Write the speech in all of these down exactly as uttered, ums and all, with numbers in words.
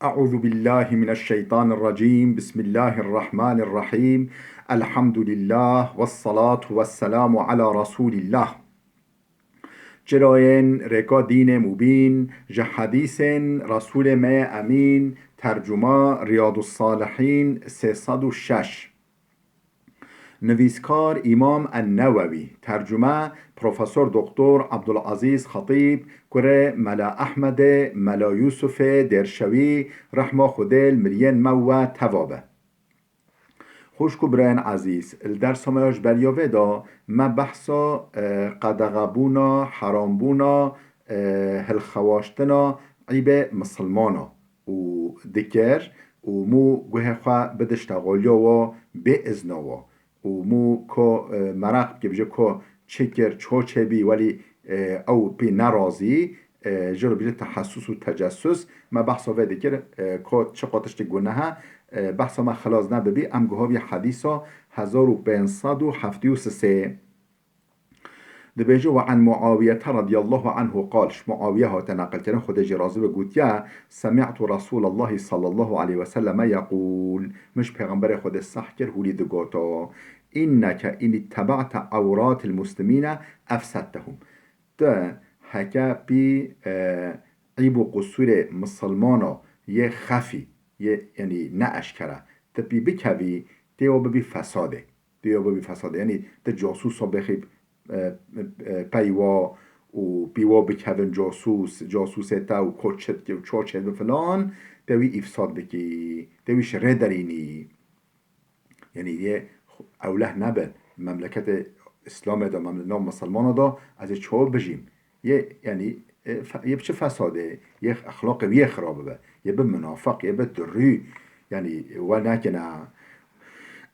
أعوذ بالله من الشيطان الرجيم. بسم الله الرحمن الرحيم. الحمد لله والصلاة والسلام على رسول الله. Çirayên rêka dînê mubîn, ji hedîsên Resûlê me yê Emîn, tercuma Riyadus Salihîn sê sed û şeş. Nivîskar Îmam En-Newewî, tercume Profesor Doktor Abdulazîz Xetîb, kurê Mela Ehmedê, Mela Yûsufê Dêrşewî, rehma Xwedê li miriyên me we teva be. Xwişk û birayên ezîz, li dersa me ya ji beriya vê de me behsa, e, qedexebûna, herambûna, e, hilxewaştina eybê misilmana û dikir û mû guhê xwe bidişte xoliya wa bê izna wa û mû ko, e, meraq bike, bije ko çi kir, ço çêbî, welî, e, ew pê nerazî, e, ji ro bije tehessus û tecessus. Me behsa vê dikir, e, ko çi qo tiştê guneh e, e, behsa me xilas nebibî, em guhavî hedîsa hezar û pênc sed û heftê û sê. Dibêje, "Ve an Muawiyete radiyallahu anhu qal", ji Muawiye hate neqilkirin, Xwedê jê razî be, gotiye, "Semi'tu Resûlallahi sallallahu aleyhi ve selleme yeqûl", min ji Pêxemberê Xwedê seh kir, hûlî digoto, "Inneke in ittebe'te ewratil muslimîne efsettehum." Tu heke pî, e, eyb û qusûrê misilmana yê xefî, yê, yanî ne eşkere, tu pî bikevî, tê wa bibî fesadê. Tê wa bibî fesadê. Yanî tu casûsa bêxî, e, e, pey wa û pî wa bikevin casûs, casûsê te û ko çi dike û ço çêdibe filan, tê wî îfsad bikî, tê wî ji rê derînî. Yanî yê ewleh nebe, memleketê Îslamê de, memle-, nav misilmana de ez ê çawa bijîm? Yê, yanî, e, fe-, yê bi çi fesadê, yê exlaqê wî yê xirab bibe, yê bi minafeq, yê bi durî, yanî, we nekine.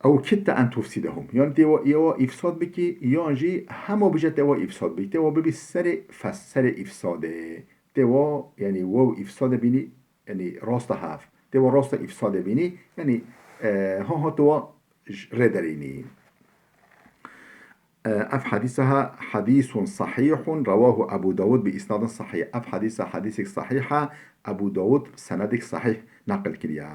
Ew kitte en tufsidehum. Yan tê wa, yê wa îfsad bikî, yan jî hema bije tê wa îfsad bikî. Tê wa bibî serê fes-, serê îfsadê. Tê wa, yanî, wa îfsadê bînî, yanî, rasta hev. Tê wa rasta îfsadê bînî, yanî, e, ha ha tê wa ji rê derînî. E, ev hedîsa ha hedîsun sahîhun rewahu Ebu Dawud bi îsnadin sahîh. Ev hedîsa hedîsek sahîh e, Ebu Dawud bi senedek sahîh neqil kiriye.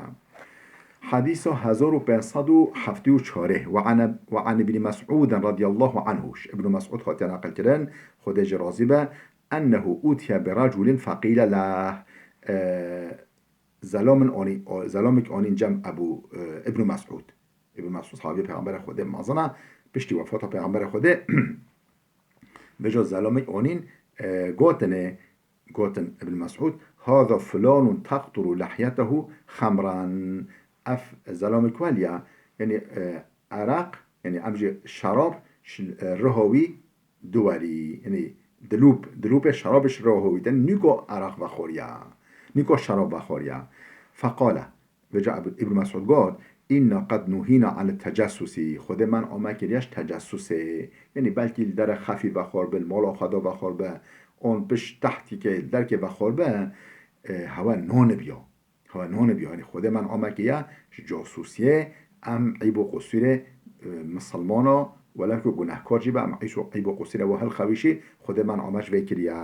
Hedîsa hezar û pênc sed û heftê û çar, "Ve an, ve an Ibn Mes'ud radiyallahu anhu." Ji Ibn Mes'ud hatiye neqil kirin, Xwedê jê razî be, "Ennehu utiye bi raculin feqîle leh." E, zelamin anî-, o, zelamek anîn cem Ebu, e, Ibn Mes'ud. Ibn Mes'ud sahabî Pêxemberê Xwedê mezin e, piştî wefata Pêxemberê Xwedê, vêca zelamek anîn, e, gotinê, gotin Ibn Mes'ud, "Haza fulanun taqturu lehyetehu xemran." Ev zelamek welî ye, yanî, e, eraq, yanî em jî şerab, şi-, e, riha wî diwerî, yanî dilûp, dilûpê şerabê ji riha wî de, nîko eraq vexwariya, nîko şerab vexwariya. Feqale, vêca Ebu, Ibn Mes'ud got, "Inna qed nuhîna anit tecessusî." Xwedê men'a me kiriye ji tecessusê. Yanî belkî li dere xefî vexwar bin, mala xwe da vexwar be, on piş tehtîkê li derkê vexwar be, e, hewe nanibiya. Hewe nanibiya. Yanî Xwedê men'a me kiriye ji casûsiyê, em eyb û qusûrê, e, misilmana, welew ku gunehkar jî be, em eyb û, eyb û qusûrê we hilxewişî, Xwedê men'a me ji vê kiriye.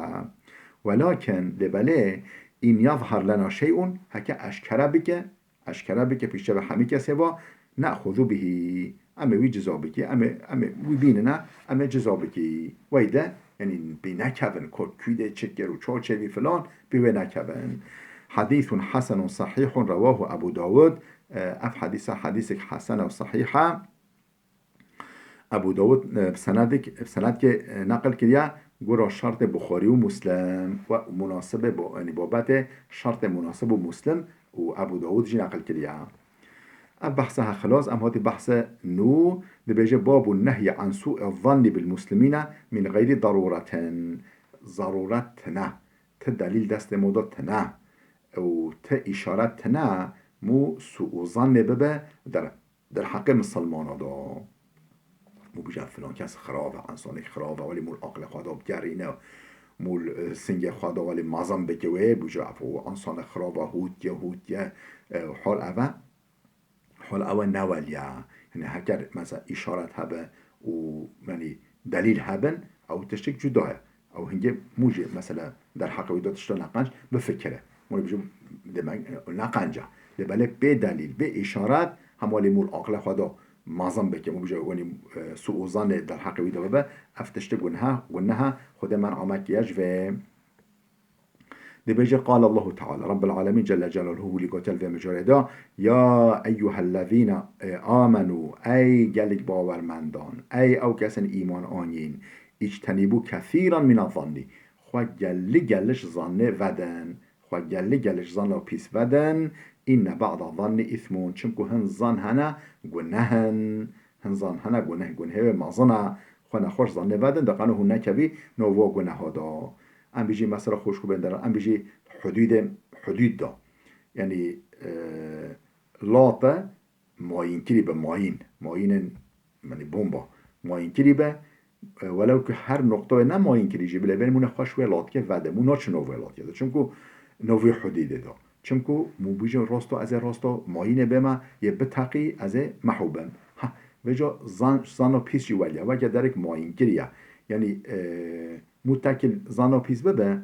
Welakin, lê belê, in yazhar lena şey'un, heke eşkere bike, eşkere bike, pîşe ve hemî kesê ve, ne'xuzu bihî. Em ê wî ciza bikî, em ê, em ê wî bînine, em ê ciza bikî. Wey de, yanî pê nekevin, kot kû de çi kir û ço çêbî filan, pê wê nekevin. Hadîsun hasenun sahîhun rewahu Ebu Dawud. E, ev hadîsa hadîsek hesen û sahîh e. Ebu Dawud, e, bi senedik, bi senedkê, e, neqil kiriye, gora şertê Buxarî û Muslim. We munasibê bo-, yanî babetê şertê munasib û Muslim û Ebu Dawud jî neqil kiriye. Ev behsa he xilas, em hatî behse nû, dibêje, "Babun nehyi an su'i zannî bil muslimîne min geyri darûretin." Zarûret tine, ti delîl destê me de tine û ti îşaret tine, mû sû û zannê bibe der, derheqê misilmana de. Mû bije filan kes xirab e, ensanek xirab e, welî mû li aqilê xwe de bigerîne, mû li, e, singê xwe de welî mezin bike wê, bije ev û ensane xirab e, hûtiye, hûtiye, e, hal ev e. Hal ew e ne welî ye. Yanî heker mesela îşaret hebe û, yanî, delîl hebin, ew tiştek cuda ye. Ew hingê mû jî mesela derheqê wî de tişta neqenc bifikire. Hûn bijî demek, e, ne qenc e. Lê belê bê delîl, bê îşaret, hema lê mûl aqilê xwe de mezin bike. Hûn bijî wenî, e, sû û zanê derheqê wî de bibe, ev tiştê guneh e, guneh e, Xwedê men'a me kiriye ji vê. Dibêje, قال الله تعالى، Rabbul Alemîn Celle Celaluhu wî gotiye li vê mijarê de, "Ya eyyuhellezîne, e, amenu, ey gelek bawermendan, ey ew kesên îman anîn, îctenîbû kesîran mine zannî, xwe gelî geliş zannê vedin, xwe gelî geliş zanna pîs vedin, inne ba'da zannî îsmûn, çimku hin zan hene guneh in." Hin zan hene guneh, gunehê wê mezin e, xwe nexweş zannê vedin, de qano hûn nekevî nava guneha de. Em bijî mesela xwişk û bênderan, em bijî hudûdê, hudûd de. Yanî, e, late mayînkirî be, mayîn, mayînên, yanî bomba, mayînkirî be, e, welew ku her noqtayê ne mayînkirî jî bile, belê mûne xweş wê latkê vede, mû naçin nav wê latkê de. Çimku nav wê hudûdê de. Çimku mû bûjin rosto, ez ê rosto mayînê bême, yê biteqî, ez ê mehû bim. Ha, vêca zan, zana pîs jî welî ye, weke derek mayînkirî ye. Yanî, e, mû tekil zana pîs bibe,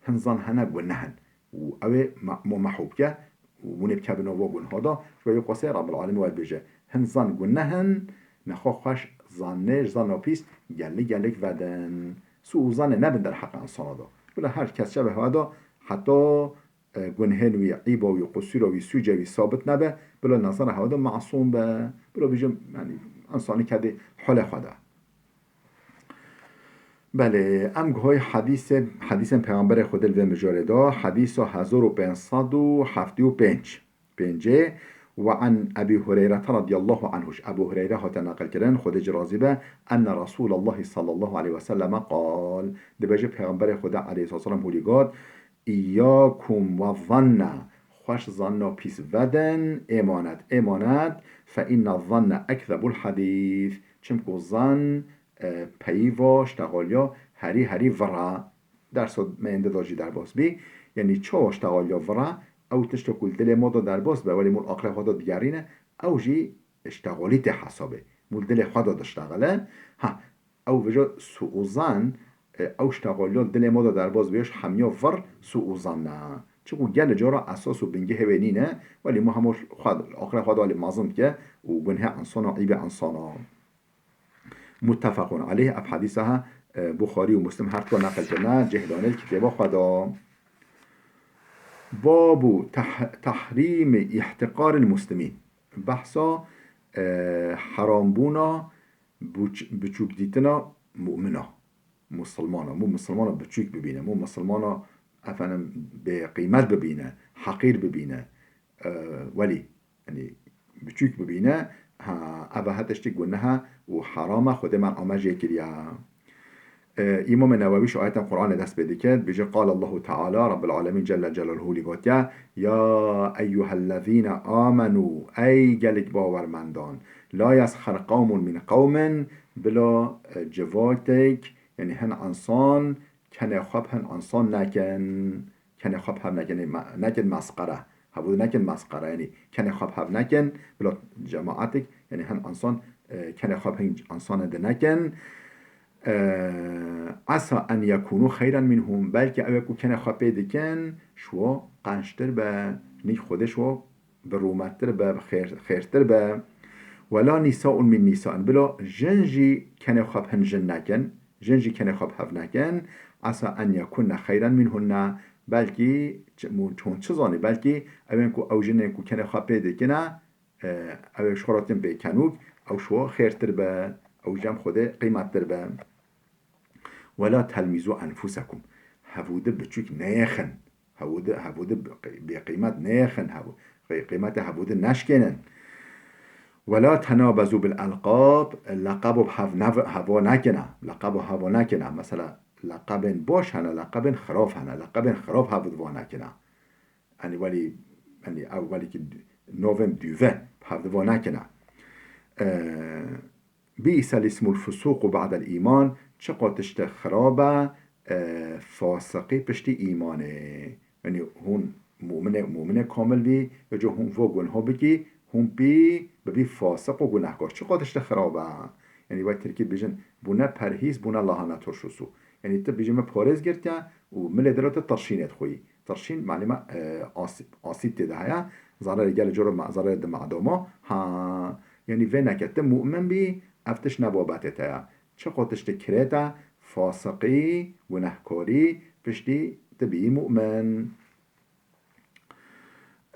hin zan hene guneh in. Û ew ê me-, mû mehû bike, û mûnê bikeve nava gunha de, ji ber wê qasê Rabbul Alemîn wê bêje. Hin zan guneh in, nexwe xweş zannê, zana pîs gelî gelek vedin. Sû û zanê nebin derheqê insana de. Bila her kes çe be hewa de, heta e, gunhên wî, îba wî, qusûra wî, sûcê wî sabit nebe, bila nezara hewa de masûm be, bila bijim, yanî, însanî kedê holê xwe de. Belê, em guhayê hedîsê, hedîsên Pêxemberê Xwedê li vê mijarê de, hedîsa hezar û pênc sed û heftê û pênc, pêncê, "Ve an Ebî Hureyrete radiyallahu anhu." Ji Ebû Hureyre hate neqil kirin, Xwedê ci razî be, "Enne Resûlallahî sallallahu aleyhi ve selleme qal." Dibêje Pêxemberê Xwedê aleyhisselam hûlî got, "Îyyakum ve zanne, xweş zanna pîs vedin, êmanet, êmanet, fe inne zanne ekzebul hedîs." Çimku zan, e, peyva, ştexaliya herî, herî vir e. Dersa me êndî de jî derbas bî. Yanî çawa ştexaliya vir e? Ew tişta ku li dilê me de derbas be, welê mûl aqilê xwe de digerîne, ew jî ştexalî tê hesabê. Mûl dilê xwe de diştexile. Ha, ew vêca sû û zan, e, ew ştexaliya dilê me de derbas bê, ji hemiya vir sû û zan e. Çimku gelê cara esas û bingehê wê nîne, welî mû hemû xwe, aqilê xwe de welî mezin dike û gunhê insana, îbê insana. Muttefequn aleyh, ev hedîsa ha, e, Buxarî û Muslim her dika neqil kirine, cih danê li kitêba xwe de. Babu tah-, tahrîmi îhtîqaril muslimîn. Behsa, e, herambûna Biç-, biçûk dîtina mumina, musulmana. Mû musulmana biçûk bibîne, mû musulmana, efendim, bê qîmet bibîne, heqîr bibîne. E, welî, yanî, biçûk bibîne, ha, eva her tiştî guneha û herama Xwedê men'a me jê kiriya. E, Îmamê Newewî ji ayetên Qur'anê dest pê dike, dibêje, "Qal Allahu Teala, Rabbul Alemîn Celle Celaluhu lî gotiye, ya eyyuhellezîne amenu, ey gelek bawermendan, la yesxer qewmun min qewmin, bila, e, civatek, yanî hin insan, kenê xwe bi hin insan nekin." Kenê xwe bi hev nekin, me-, nekin mesqere. Hevû nekin mesqere, yanî kenê xwe bi hev nekin, bila cemaetek, yanî hin insan, e, kenê xwe bi hin insanê de nekin. E, esa en yekûnû xeyran minhum. Belkî ew ê ku kenê xwe pê dikin, ji wan qenctir be, nîk Xwedê ji wan bi rûmettir be, bi xêr-, xêrtir be. Wela nîsaun min nîsain. Bila jin jî kenê xwe bi hin jin nekin, jin jî kenê xwe bi hev nekin. Esa en yekunne xeyran minhunne. Belkî ç-, mû-, hûn çi zanî, belkî ew ên ku ew jinên ku kenê xwe pê dikine, e, ew ê ji xwe re tên bêkenûk, ew ji wan xêrtir be, ew cem Xwedê qîmettir be. Wela telmîzû enfusekum. Hevûdi biçûk neyêxin. Hevûdi, hevûdi bi-, bêqîmet neyêxin. Hevû-, qî-, qîmetê hevûdi neşkênin. Wela tenabezû bil elqab. Leqebo bi hev nev-, heva nekine. Leqebo heva nekine. Mesela, leqebên baş hene, leqebên xirab hene. Leqebên xirab hevûdi va nekine. Yanî welî, yanî ew welî ki novên dûve bi hevdi va nekine. E, Bi'sel ismul fusuqu ba'del îman, çiqa tiştê xirab e, e, fasiqî piştî îmanê. Yanî hûn mûminê, mûminê kamil bî, vêca hûn vo gunho bikî, hûn bî, bibî fasiq û gunehkar. Çiqa tiştê xirab e. Yanî wek tirkî dibêjin, bûne perhîz, bûne lahana turşusu. Yanî tu bêjî me parêz girtiye û milê dilo tu tirşînê dixwî. Tirşîn, malî me, e, asî-, asîd tê de heye. Zararê gelê cor ma-, zararê di madoma. Ha, yanî vê neke ti mu'min bî, ev tişt ne babetê te ye. Çi qo tiştê kirê te, fasiqî, gunehkarî, piştî ti bîyî mu'min.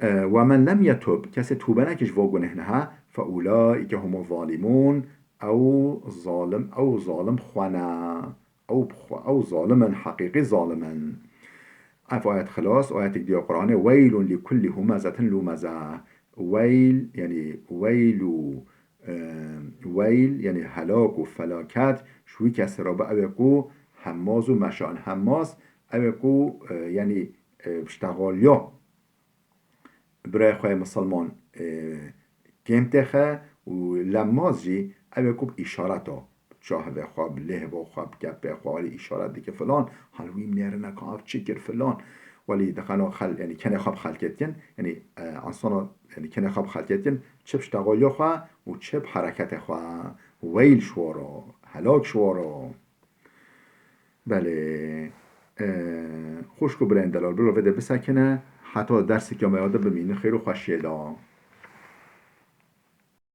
E, "Ve men lem yetub", kesê tûbe neke ji vo gunehne ha, "fe ulaîke humu zalimûn", ew zalim, ew zalim xwe ne. Ew bi xwe, ew zalim in, heqîqî zalim in. Ev ayet xilas, ayetek diya Qur'anê, "Weylun li kulli humezetin lumeze." Weyl, yanî weylu, e, weyl, yanî helak û felaket, ji wî kesê re be ew ê ku hemmaz û meşan. Hemmaz, ew ê ku, e, yanî, e, piştexaliya birayê xwe yê misilman, e, kêm têxe û lemmaz jî ew ê ku bi îşareta, bi çavê xwe, bi lêhva xwe, bi kepê xwe, welî îşaret dike filan, hal wî nêrine ka ev çi kir filan. Welî dixeno xel-, yanî kenê xwe bi xelkê dikin, yanî, e, insana, yanî kenê xwe bi xelkê dikin, çi bi piştexaliya xwe û çi bi hereketê xwe. Weyl ji we re, helak ji we re. Belê. E, xwişk û birên delal, bilo vê de bisekine, heta derseke me ya de bimînin xêr û xweşiyê de.